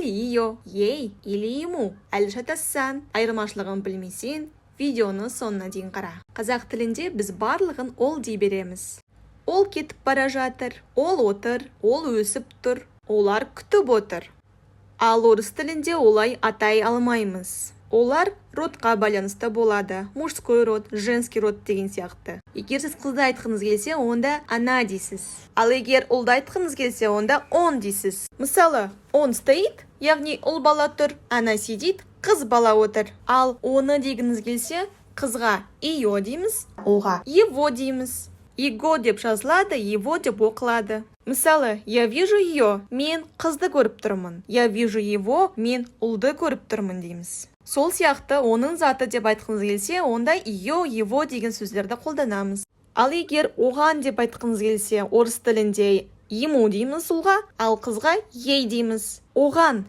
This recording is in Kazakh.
Ее, ей или ему. Әлі шатассаң, айырмашылығын білмесең, видеоны соңына дейін қара. Қазақ тілінде біз барлығын «ол» дей береміз. Ол кетіп бара жатыр, ол отыр, ол өсіп тұр, олар күтіп отыр. Ал орыс тілінде олай атай алмаймыз. Олар родқа байланысты болады: мужской род, женский род деген сияқты. Егер сіз қызды айтқыңыз келсе, онда «она» дейсіз, ал егер ұлды айтқыңыз келсе, онда «он» дейсіз. Мысалы, он стоит, яғни ұл бала тұр, она сидит, қыз бала отыр. Ал «оны» дегіңіз келсе, қызға «ее» дейміз, ұлға «его» дейміз. «Его» деп жазылады, «его» деп оқылады. Мысалы, я вижу ее, мен қызды көріп тұрмын, я вижу его, мен ұлды көріп тұрмын дейміз. Сол сияқты оның заты деп айтқыңыз келсе, онда ее, его деген сөздерді қолданамыз. Ал егер оған деп айтқыңыз келсе, орыс тілінде ему дейміз ұлға, ал қызға ей дейміз. Оған